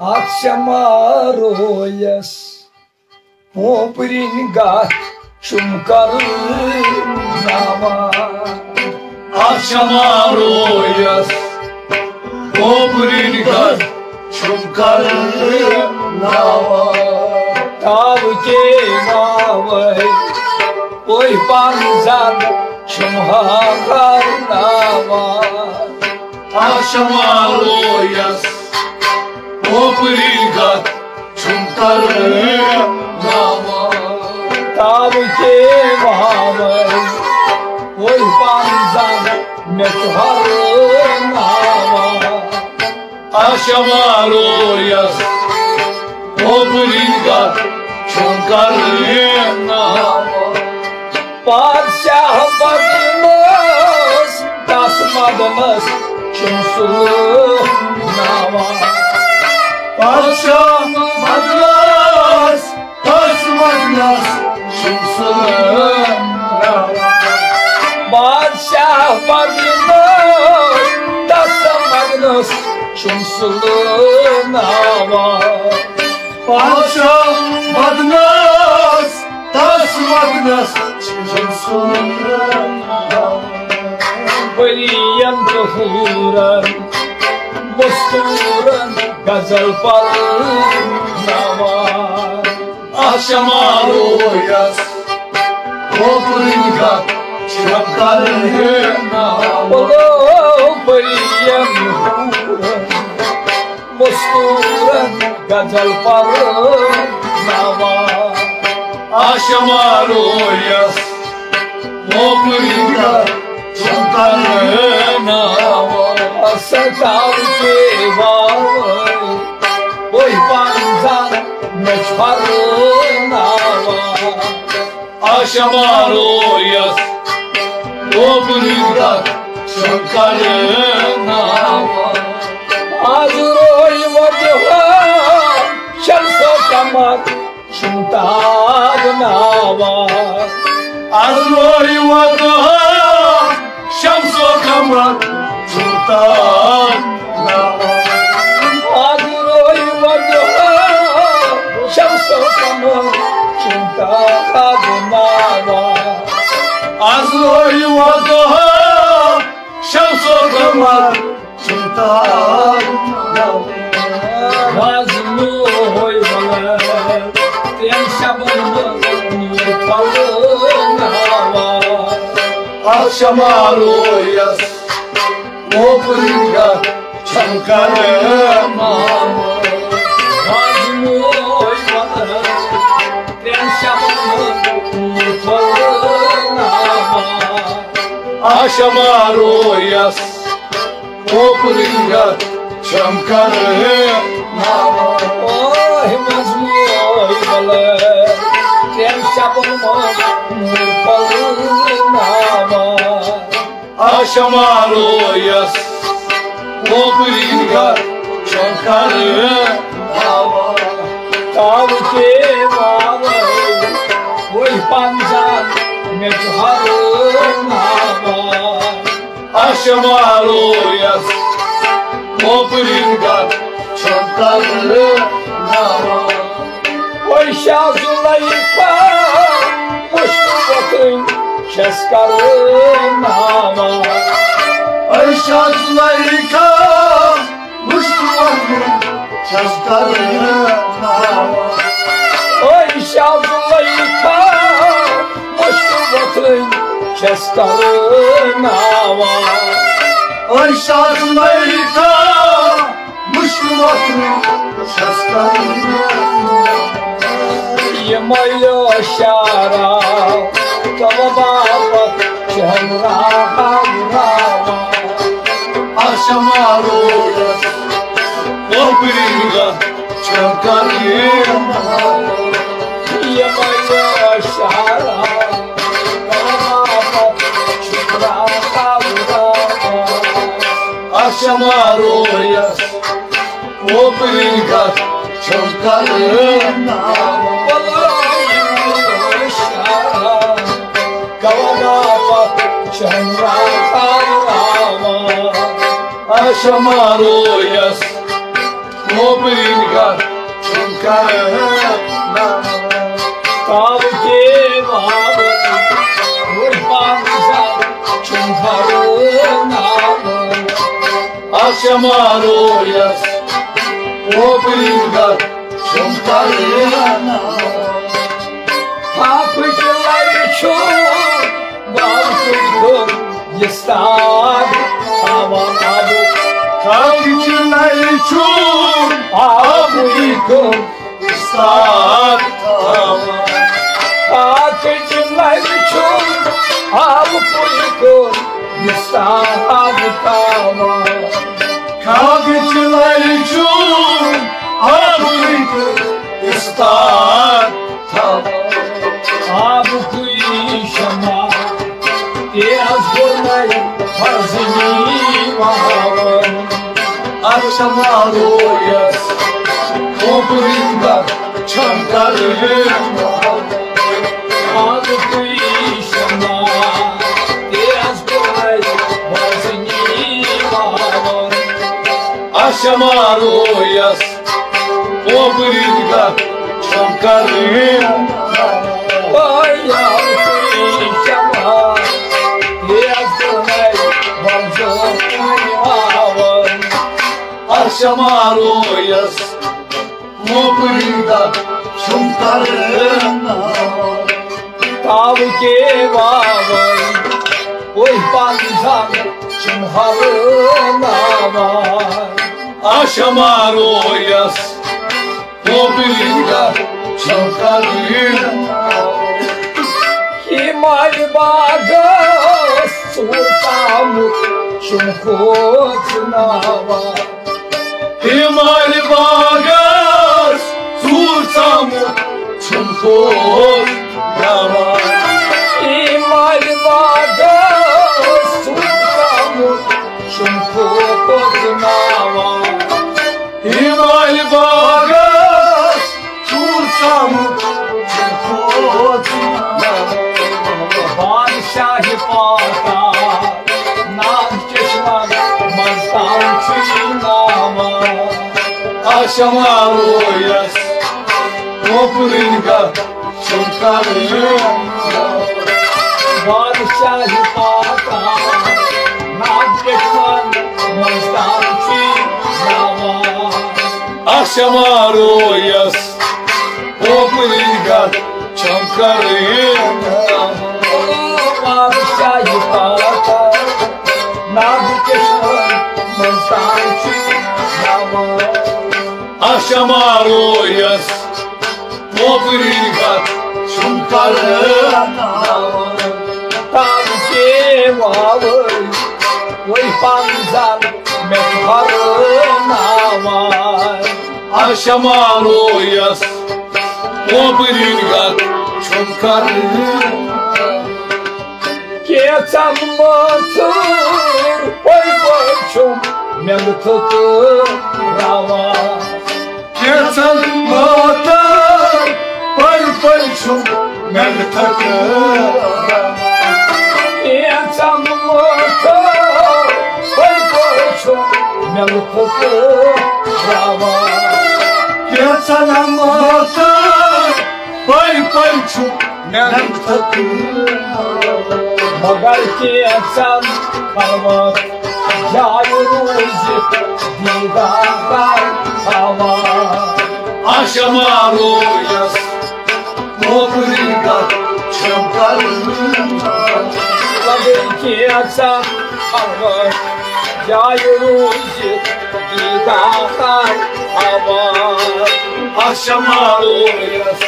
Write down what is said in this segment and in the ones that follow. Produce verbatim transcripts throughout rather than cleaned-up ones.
اکھ شمع رویس پوپرِنۍ گتھ چھُم کرناوان۔ اکھ شمع رویس پوپرِنۍ گتھ چھُم کرناوان۔ تاوٕ کے واوے پوے پنزن چھُم ہارناوان۔ اکھ شمع رویس پوپرِنۍ گتھ چھُم کرناوان۔ تاوٕ کے واوے وۄلۍ پنزن مےٚ چھُ ہرناوان۔ اکھ شمع رویس پوپرِنۍ گتھ چھُم کرناوان۔ پادشاہ بدنس تس مدنس چھُم سُلناوان۔ پادشاہ بدنس تس مدنس چھُم سُلناوان۔ بادشاہ بدنس تس مدنس چھُم سُلناوان۔ پادشاہ بدنس تس مدنس چھُم سُلناوان۔ ؤرین تہٕ حورن مستورن غزل پرناوان۔ اکھ شمع رویس پوپرِنۍ گتھ چھُم کرناوان۔ بولو ؤرین حورن مستورن غزل پرناوان۔ اکھ شمع رویس پوپرِنۍ گتھ چھُم کرناوان۔ ستاوٕ کے واوے وۄلۍ پنزن مےٚ چھُ ہرناوان۔ اکھ شمع رویس پوپرِنۍ گتھ چھُم کرناوان۔ از روے وۄدُہا شمس و قمر چھُم تاوناوان۔ از روے وۄدُہا شمس و قمر چھُم تاوناوان۔ از روے وۄدُہا شمس و قمر چھُم تاوناوان۔ از روے وۄدُہا شمس و قمر چھُم تاوناوان۔ از روے وۄدُہا ترٛٮ۪ن شبن منٛز نوٗر پھۄلناوان۔ اکھ شمع رویس پوپرِنۍ گتھ چھُم کرناوان۔ از روے وۄدُہا ترٛٮ۪ن شبن منٛز نوٗر پھۄلناوان۔ اکھ شمع رویس پوپرِنۍ گتھ چھُم کرناوان۔ اوہ مظلوم بلے، ترٛٮ۪ن شبن منٛز نوٗر پھۄلناوان۔ اکھ شمع رویس پوپرِنۍ گتھ چھُم کرناوان۔ تاوٕ کے واوے وۄلۍ پنزن مےٚ چھُ ہرناوان۔ اکھ شمع رویس پوپرِنۍ گتھ چھُم کرناوان۔ وۄلۍ شاہ زلیخا مُشک وۄتھٕنۍ چھَس کرناوان۔ وۄلۍ شاہ زلیخا مُشک وۄتھٕنۍ چھَس کرناوان۔ وۄلۍ شاہ زلیخا مُشک وۄتھٕنۍ چھَس کرناوان۔ وۄلۍ شاہ زلیخا مُشک وۄتھٕنۍ چھَس کرناوان۔ یِمَے شعرا کَمہِ باپتھ چھِ ہم راوان۔ اکھ شمع رویس پوپرِنۍ گتھ چھُم کرناوان۔ یِمَے شعرا کَمہِ باپتھ چھِ ہم راوان۔ اکھ شمع رویس پوپرِنۍ گتھ چھُم کرناوان۔ اکھ شمع رویس پوپرِنۍ تاوکے واوٕ، وُرۍ پانہٕ زَن چھُم ہرُن آمُت۔ اَتھ چھےٚ مارو یَس، اوپری گَتھ چھُم کَرٕنۍ۔ پھاپھٕچ لَرِ چھُم، باوٕچ گوٚو یہِ ساد تھاوان آبُک۔ پھاپھٕچ لَرِ چھُم، آبٕچ گوٚو ساد تھاوان۔ کاکٕچ لَرِ چھُم، آبہٕ پُلہِ کُن نِثار تھاوان۔ کاکٕچ لَرِ چھُم، آبہٕ پُلہِ کُن نِثار تھاوان۔ آبہٕ پُلہِ شمع تیز گوٚو نَیہِ وَزنی واوَن۔ اَتھ چھےٚ مارو یَس، اوپری گَتھ چھَم کَرٕنۍ۔ آز گٔے شمع، تیز گوٚو وَزنی واوَن۔ اَتھ چھےٚ مارو یَس، اوپری گَتھ چھَم کَرٕنۍ۔ آز گٔے شمع، تیز گوٚو وَزنی واوَن۔ اَتھ چھےٚ مارو یَس، اوپری گَتھ چھَم کَرٕنۍ۔ تاوکے واوَن، وُرۍ پانہٕ زَن چھُم ہرُن آمُت۔ اَتھ چھےٚ مارو یَس، اوپری گَتھ چھَم کَرٕنۍ۔ ہِمالہِ باغَس ژوٗر تامُت چھُم کھوژناوان۔ ہِمالہِ باغَس ژوٗر تامُت چھُم کھوژناوان۔ ہِمالہِ باغَس ژوٗر تامُت چھُم کھوژناوان۔ ہِمالہِ باغَس ژوٗر تامُت چھُم کھوژناوان۔ بادشاہہِ پاتا ناگ چشمن منٛز تام چھُے ناوان۔ اَتھ چھےٚ مارو یَس، اوپری گَتھ چھَم کَرٕنۍ۔ بادشاہہِ پاتا ناگ چشمن منٛز تام چھُے ناوان۔ اَتھ چھےٚ مارو یَس، اوپری گَتھ چھَم کَرٕنۍ۔ بادشاہہِ پاتا ناگ چشمن منٛز تام چھُے ناوان۔ اَتھ چھےٚ مارو یَس، اوپری گَتھ چھَم کَرٕنۍ۔ تاوکے واوَن، وُرۍ پانہٕ زَن مےٚ چھُ ہرُن آمُت۔ اَتھ چھےٚ مارو یَس، اوپری گَتھ چھَم کَرٕنۍ۔ کینٛژَن مٲژَن پٔرۍ پٔرۍ چھُم مےٚ لُطُف راوان۔ کینٛژَن مٲژَن پٔرۍ پٔرۍ چھُم مےٚ لُطُف راوان۔ کینٛژَن مٲژَن پٔرۍ پٔرۍ چھُم مےٚ لُطُف راوان۔ کینٛژَن مٲژَن پٔرۍ پٔرۍ چھُم مےٚ لُطُف۔ مگر کینٛژَن خلوت جایہِ روٗزِتھ دیٖدار کر تھاوان۔ اَتھ چھےٚ مارو یَس، اوپری گَتھ چھَم کَرٕنۍ۔ مگر کینٛژَن خلوت جایہِ روٗزِتھ دیٖدار کر تھاوان۔ اَتھ چھےٚ مارو یَس،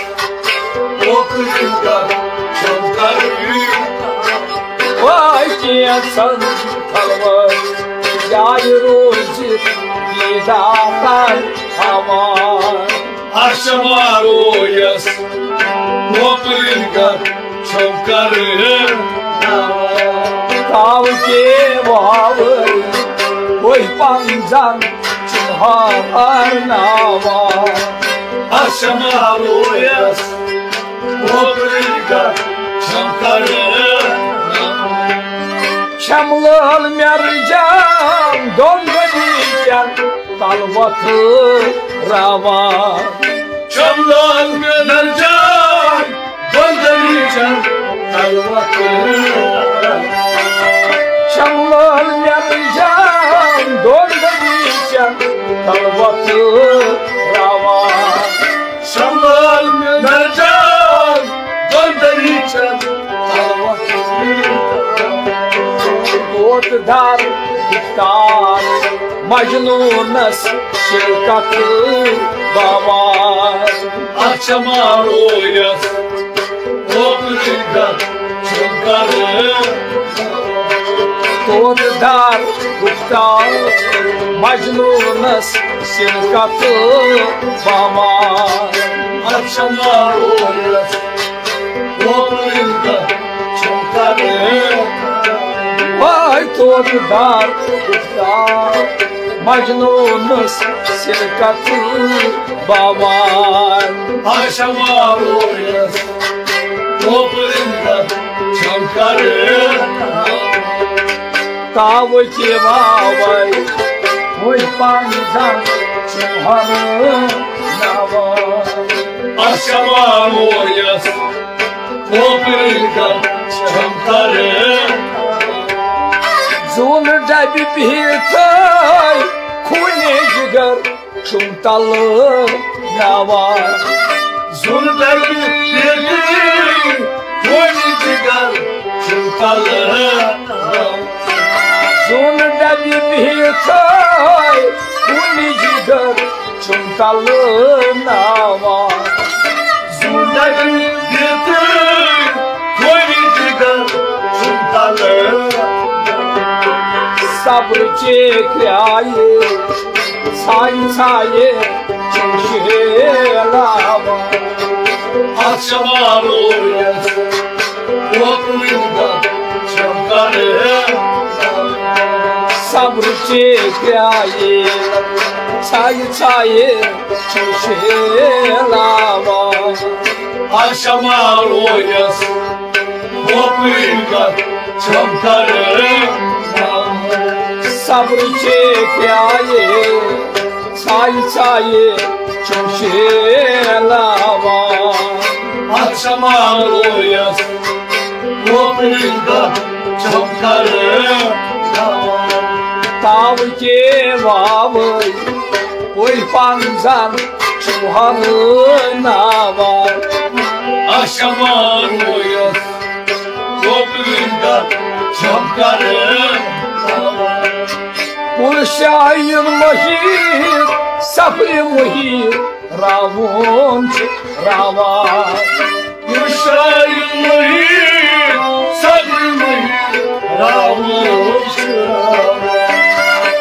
اوپری گَتھ چھَم کَرٕنۍ۔ واے کینٛژَن خلوت جایہِ روٗزِتھ دیٖدار کر تھاوان۔ اَتھ چھےٚ مارو یَس، اوپری گَتھ چھَم کَرٕنۍ۔ تاوکے واوَن، وُرۍ پانہٕ زَن چھُم ہرُن آمُت۔ اَتھ چھےٚ مارو یَس، اوپری گَتھ چھَم کَرٕنۍ۔ چھَم لٲل مٮ۪رجان دۄن ؤری کٮ۪ن تَل وۄتھٕ راوان۔ شملال مےٚ نرجان، دۄن دٔریٖچن تلوت۔ شملال مےٚ نرجان، دۄن دٔریٖچن تلوت راوان۔ شملال مےٚ نرجان، دۄن دٔریٖچن تلوت۔ دود دار گفتار مجنونس شرکت باوار۔ اچھا مارو یس اوپری گت چھُم کرٕ۔ دود دار گفتار مجنونس شرکت باوار۔ اچھا مارو یس اوپری گت چھُم کرٕ۔ واے دود دار گفتار مجنونس شرکت باوار۔ اچھا مارو یس اوپری گت چھُم کرٕ۔ تاوٕ تہِ واوے وٕنۍ پنزن چھُم ہرٕ ناوان۔ اچھا مارو یس اوپری گت چھُم کرٕ۔ زوٗنہٕ ڈبہِ بِہِتھ خوٗنہِ جگر چھُم تلہٕ ناوان۔ زوٗنہٕ ڈبہِ بِہِتھ خوٗنہِ جگر چھُم تلہٕ ناوان۔ زوٗنہٕ ڈبہِ بِہِتھ خوٗنہِ جگر چھُم تلہٕ ناوان۔ زوٗنہٕ ڈبہِ بِہِتھ خوٗنہِ جگر چھُم تلہٕ۔ صبر چے کرایہِ ژھایہِ ژھایہِ چھُم شیلاوان۔ اچھا مارو یس اوپری گت چھُم کرٕ۔ صبر چے کرایہِ ژھایہِ ژھایہِ چھُم شیلاوان۔ اچھا مارو یس اوپری گت چھُم کرٕ۔ صبر چے کرایہِ ژھایہِ ژھایہِ چھُم شیلاوان۔ اچھا مارو یس اوپری گت چھُم کرٕ۔ تاوٕ کے واوٕ وٕنۍ پنزن چھُم ہرٕ ناوان۔ اچھا مارو یس اوپری گت چھُم کرٕ۔ کُل شاہین مہیر سفرِ مہیر راوُن چھُ راوان۔ کُل شاہین مہیر سفرِ مہیر راوُن چھُ راوان۔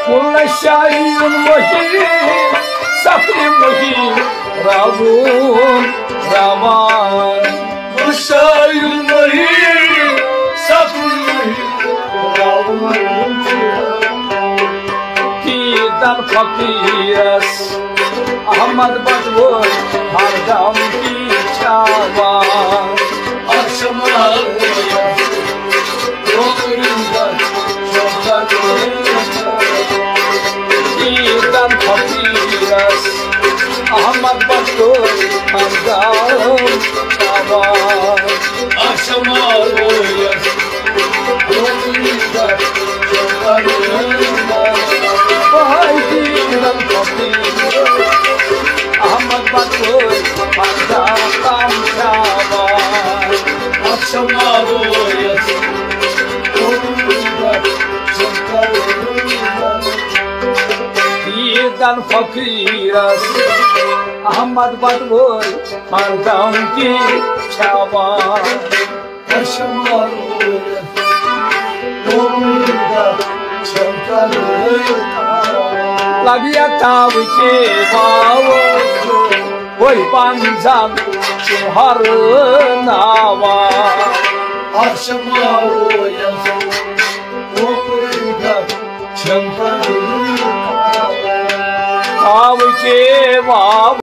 کُل شاہین مہیر سفرِ مہیر راوُن راوان۔ کُل شاہین مہیر سفرِ مہیر راوُن چھُ راوان۔ دیدن فقیرس احمد بٹوٲرۍ ہردم پیچھاوان۔ آسمان دیدن فقیرس احمد بٹوٲرۍ ہردم پیچھاوان۔ آسمان بہائی دیدن فقیر احمد بٹوٲرۍ مقدام تام شاباش۔ اچھا مارو یس دیدن فقیرس احمد بٹوٲرۍ مقدام کی شاباش۔ لبیا تاو کے باو وہی پنزان چہر ناوا۔ تاو کے باو